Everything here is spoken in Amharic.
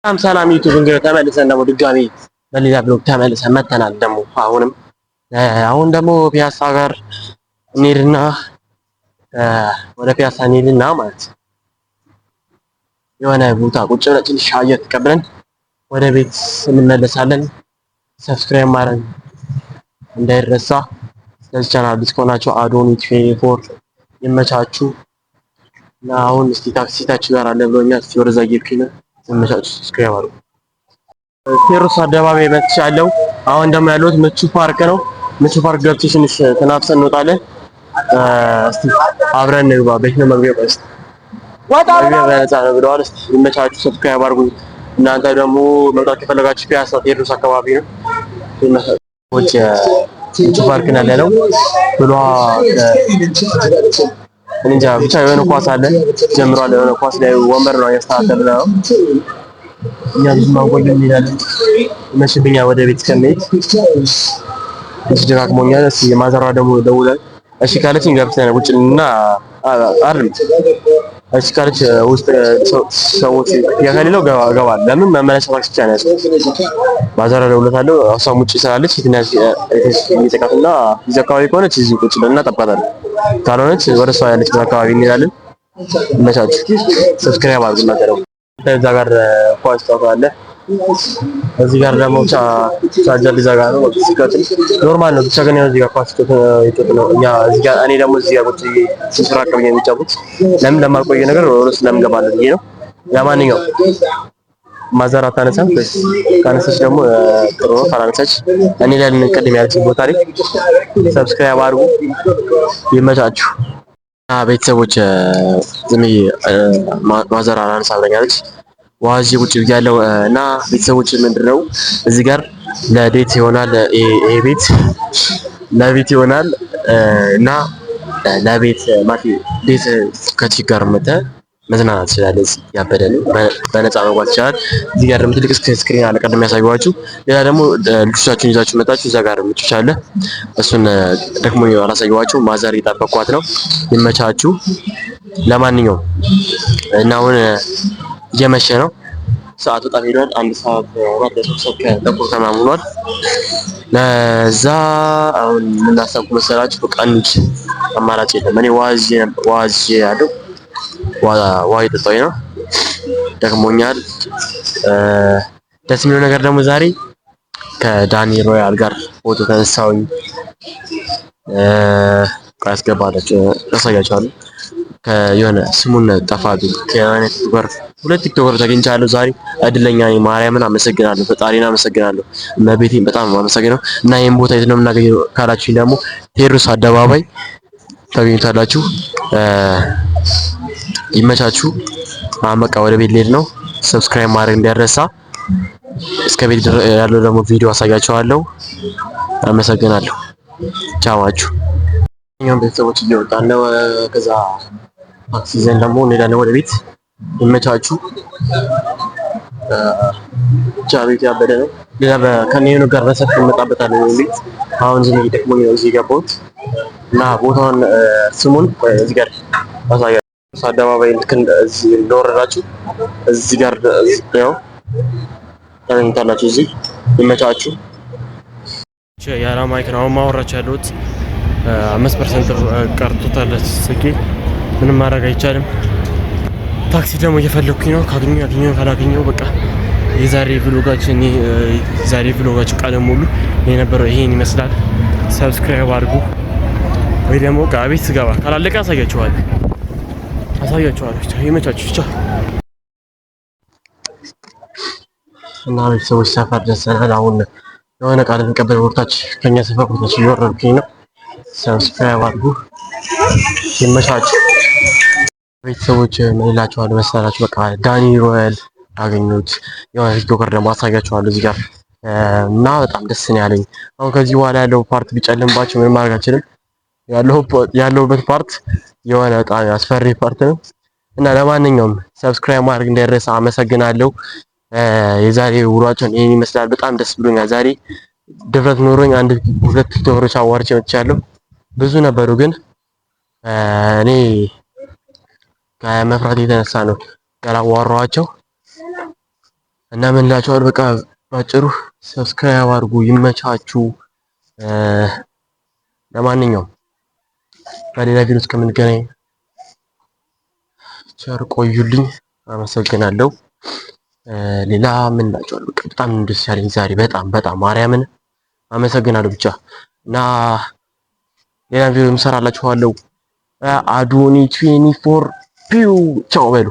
ሰላም ሰላም ዩቲዩብ፣ እንግዲህ ተመልሰን ደግሞ ድጋሚ በሌላ vlog ተመልሰን መተናል። ደግሞ አሁንም አሁን ደግሞ ፒያሳ ጋር እንሄድና፣ ወደ ፒያሳ እንሄድና ማለት የሆነ ቦታ ቁጭ ብለን ትንሽ አየር ተቀብለን ወደ ቤት እንመለሳለን። Subscribe ማድረግ እንዳይረሳ። ለዚህ ቻናል አዲስ ከሆናችሁ አዶኒ 24። ይመቻችሁ። እና አሁን እስቲ ታክሲ ታች ጋር አለ ብሎኛል። እስቲ ወደዛ እየሄድኩኝ ነው። ይመቻችሁ። Subscribe አድርጉ። ቴዎድሮስ አደባባይ መጥቻለሁ። አሁን ደግሞ ያለሁት ምቹ ፓርክ ነው። ምቹ ፓርክ ገብቼ ትንሽ ተናፍሰን እንወጣለን። እስቲ አብረን እንግባ። ቤት ነው መግቢያው። ቆይ እስቲ መግቢያ በነፃ ነው ብለዋል። እስቲ ይመቻችሁ። Subscribe አድርጉ። እናንተ ደግሞ መምጣት ከፈለጋችሁ ፒያሳ ቴዎድሮስ አካባቢ ነው። ይመቻችሁ። ምቹ ፓርክ ነው ያለነው ብሏ እንጃ ብቻ የሆነ ኳስ አለ ጀምሯል። የሆነ ኳስ ላይ ወንበር ነው እያስተካከልን ነው። እኛ ብዙም አንቆይም፣ እንሄዳለን። ይመሽብኛል ወደ ቤት እስከምሄድ ትንሽ ደጋግሞኛል። እስኪ የማዘሯ ደግሞ ደውላል። እሺ ካለችኝ ገብተን ቁጭ እና አይደል፣ እሺ ካለች ውስጥ ሰዎች ክፍያ ከሌለው እገባለሁ። ለምን መመለሻ ታክሲ ብቻ ነው ያዝኩት። ማዘሯ ደውለታለሁ። እሷም ውጭ ስላለች እየጠቃትና እዚህ አካባቢ ከሆነች እዚህ ቁጭ ብለን እናጠብቃታለን። ካልሆነች ወደ እሷ ያለችበት አካባቢ እንሄዳለን። ይመቻችሁ። Subscribe አድርጉ። እናንተ ደግሞ እዛ ጋር ኳስ ጨዋታ አለ። እዚህ ጋር ደግሞ ቻርጀር ሊዘጋ ነው። ሲቀጥል normal ነው። ብቻ ግን ያው እዚህ ጋር ኳስ ጨዋታ ነው። እኛ እዚህ ጋር፣ እኔ ደግሞ እዚህ ጋር ቁጭ ስራ አካባቢ ነው የሚጫወቱት። ለምን ለማልቆየ ነገር ወደ ውስጥ ለምን ገባለን ብዬ ነው። ለማንኛውም ማዘር አታነሳም። ካነሳች ደግሞ ጥሩ ነው። ካላነሳች እኔ ላይ ቅድም ያለችኝ ቦታ ላይ። Subscribe አድርጉ። ይመቻችሁ። ቤተሰቦች፣ ዝም ማዘር አላነሳ ብለኛለች። ዋዚ ቁጭ ብያለሁ እና ቤተሰቦች፣ ምንድን ነው እዚህ ጋር ለ date ይሆናል፣ ይሄ ቤት ለቤት ይሆናል እና ለቤት ማለት date ከ chick ጋር መተህ መዝናናት ትችላለህ። እዚህ ያበደ ነው፣ በነፃ መግባት ይቻላል። እዚህ ጋር ደግሞ ትልቅ screen አለ፣ ቀደም ያሳየኋችሁ። ሌላ ደግሞ ልጆቻችሁን ይዛችሁ መጣችሁ እዛ ጋር ምቾች አለ። እሱን ደግሞ አላሳየኋችሁ። ማዘር እየጠበኳት ነው። ይመቻችሁ። ለማንኛውም እና አሁን እየመሸ ነው። ሰዓቱ በጣም ሄዷል። 1 ሰዓት ሆኗል። ለ3 ሰዓት ከተኩል ከምናምን ሆኗል። ለዛ አሁን ምን አሰብኩ መሰላችሁ? በቃ እንሂድ፣ አማራጭ የለም። እኔ ዋዝ ያለው ውሃ እየጠጣሁኝ ነው፣ ደክሞኛል። ደስ የሚለው ነገር ደግሞ ዛሬ ከዳኒ ሮያል ጋር ፎቶ ተነሳሁኝ። አስገባላችሁ፣ ያሳያችኋለሁ። የሆነ ስሙን ጠፋብኝ። ከሆነ TikToker፣ ሁለት TikToker አግኝቻለሁ ዛሬ። እድለኛ ነኝ። ማርያምን አመሰግናለሁ፣ ፈጣሪን አመሰግናለሁ፣ እመቤቴን በጣም ነው የማመሰግነው። እና ይሄን ቦታ የት ነው የምናገኘው ካላችሁኝ ደግሞ ቴዎድሮስ አደባባይ ታገኙታላችሁ። ይመቻችሁ። አሁን በቃ ወደ ቤት ልሄድ ነው። Subscribe ማድረግ እንዳይረሳ። እስከ ቤት ያለው ደግሞ ቪዲዮ አሳያችኋለሁ። አመሰግናለሁ። ቻዋችሁ። እኛም ቤተሰቦች እየወጣን ነው። ከዛ ታክሲ ይዘን ደግሞ እንሄዳለን ወደ ቤት። ይመቻችሁ። ብቻ ቤቱ ያበደ ነው። ሌላ ከኔኑ ጋር በሰፊው እንመጣበታለን። ቤት አሁን ዝም ደክሞኝ ነው እዚህ የገባሁት እና ቦታውን ስሙን እዚህ ጋር አሳያለሁ። አደባባይ ልክ እዚህ እንደወረዳችሁ እዚህ ጋር ያው ታገኙታላችሁ። እዚህ ይመቻችሁ። የአራ mic ነው አሁን ማወራችሁ ያለሁት። 5% ቀርቶታል ስልኬ። ምንም ማድረግ አይቻልም። ታክሲ ደግሞ እየፈለግኩኝ ነው። ካገኘሁ ያገኘሁ፣ ካላገኘሁ በቃ የዛሬ vlog ኣችን ቀን ሙሉ የነበረው ይሄን ይመስላል። Subscribe አድርጉ ወይ ደግሞ ቤት ስገባ ካላለቀ አሳያችኋለሁ አሳያችኋለሁ። ብቻ ይመቻችሁ። ብቻ እና ቤተሰቦች ሰፈር ደርሰናል። አሁን የሆነ ቃል ልንቀበል ወርታች ከኛ ሰፈር ቦታች እየወረድኩኝ ነው። Subscribe አድርጉ። ይመቻችሁ። ቤተሰቦች፣ ምን እላችኋለሁ መሰላችሁ? በቃ ዳኒ ሮያል አገኙት። የሆነ TikToker ደግሞ አሳያችኋለሁ እዚህ ጋር እና በጣም ደስ ነው ያለኝ። አሁን ከዚህ በኋላ ያለው part ቢጨልምባቸው ምንም ማድረግ አልችልም። ያለሁበት part የሆነ በጣም አስፈሪ part ነው እና ለማንኛውም subscribe ማድረግ እንዳይረሳ። አመሰግናለሁ። የዛሬ ውሏችን ይሄን ይመስላል። በጣም ደስ ብሎኛል። ዛሬ ድፍረት ኖሮኝ አንድ ሁለት TikToker ኦች አዋርቼ መጥቻለሁ። ብዙ ነበሩ ግን እኔ ከመፍራት የተነሳ ነው ያላዋራኋቸው። እና ምን እላችኋለሁ፣ በቃ ባጭሩ subscribe አድርጉ፣ ይመቻችሁ። ለማንኛውም በሌላ ቪዲዮ እስከምንገናኝ ቸር ቆዩልኝ። አመሰግናለሁ። ሌላ ምን እላችኋለሁ፣ በቃ በጣም ደስ ያለኝ ዛሬ፣ በጣም በጣም ማርያምን አመሰግናለሁ ብቻ። እና ሌላ ቪዲዮ እሰራላችኋለሁ። አዶኒ 24 ፒው፣ ቻው በሉ።